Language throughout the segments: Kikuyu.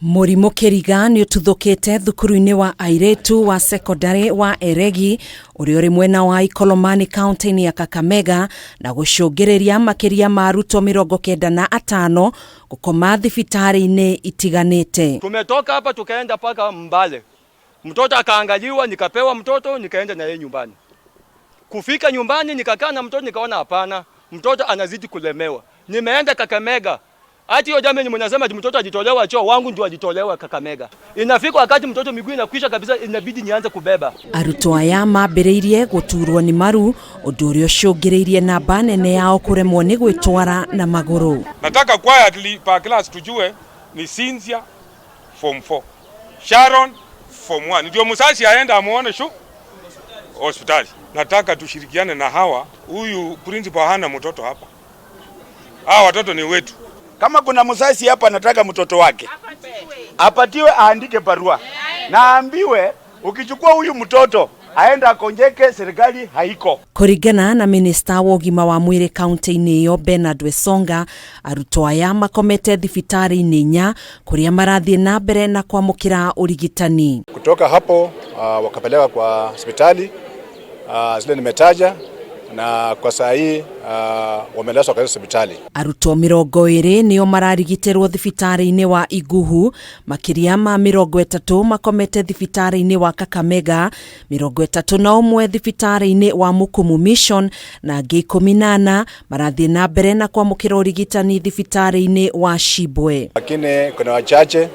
Mũrimũ kĩriga nĩ ũtuthũkĩte thukuru-inĩ wa airĩtu wa sekondarĩ wa Eregi ũrĩa ũrĩ mwena wa Ikolomani kaunti-inĩ ya Kakamega na gũcũngĩrĩria makĩria ma arutwo 95 gũkoma thibitarĩ-inĩ itiganĩte. Tumetoka hapa tukaenda paka Mbale, mtoto akaangaliwa, nikapewa mtoto, nikaenda na yeye nyumbani. Kufika nyumbani nikakaa na mtoto, nikaona hapana, mtoto anazidi kulemewa. Nimeenda Kakamega, hati hiyo jamani, mnasema ati mtoto ajitolewa choo, wangu ndio ajitolewa Kakamega. Inafika wakati mtoto miguu inakwisha kabisa, inabidi nianze kubeba. Arutwo aya mambĩrĩirie gũturwo nĩ maru, ũndũ ũrĩa ũcũngĩrĩirie namba nene yao kũremwo nĩ gwĩtwara na magũrũ. Nataka quietly per class tujue ni Cynthia form 4, Sharon form 1, ndio mzazi aenda amuone shu hospitali. Nataka tushirikiane na hawa. Huyu principal hana mtoto hapa, hawa watoto ni wetu. Kama kuna mzazi hapa anataka mtoto wake apatiwe, aandike barua na aambiwe, ukichukua huyu mtoto aenda akonjeke, serikali haiko. Kũringana na minista wa ũgima wa mwĩrĩ kaunti-inĩ ĩyo Bernard Wesonga, arutwo aya makomete thibitarĩ-inĩ inya kũrĩa marathiĩ na mbere na kwamũkĩra ũrigitani. Kutoka hapo wakapeleka kwa hospitali zile nimetaja, na kwa saa hii wamelazwa kwa hospitali. Arutwo 20 nĩo mararigitĩrwo thibitarĩ-inĩ wa Iguhu, makĩria ma 30 makomete thibitarĩ-inĩ wa Kakamega, 31 thibitarĩ-inĩ wa Mukumu Mission na angĩ 14 marathiĩ na mbere na kwamũkĩra ũrigitani thibitarĩ-inĩ wa Shibwe. Lakini kuna wachache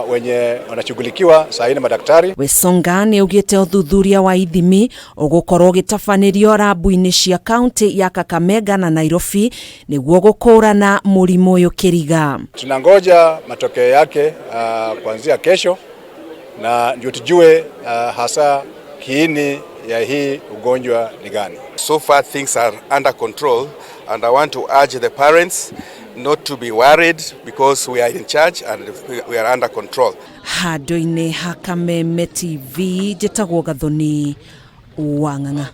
wenye wanashughulikiwa saa hii na madaktari. Wesonga nĩ augĩte ũthuthuria wa ithimi ũgũkorwo ũgĩtabanĩrio rabu-inĩ cia kaunti ya Kakamega na Nairobi nĩguo gũkũrana mũrimũ ũyũ kĩriga. Tunangoja matokeo yake kuanzia kesho na ndio tujue hasa kiini ya hii ugonjwa ni gani. So far things are under control and I want to urge the parents not to be worried because we are in charge and we are under control. Handũ-inĩ ha Kameme TV, njĩtagwo Gathoni wa Ng'ang'a.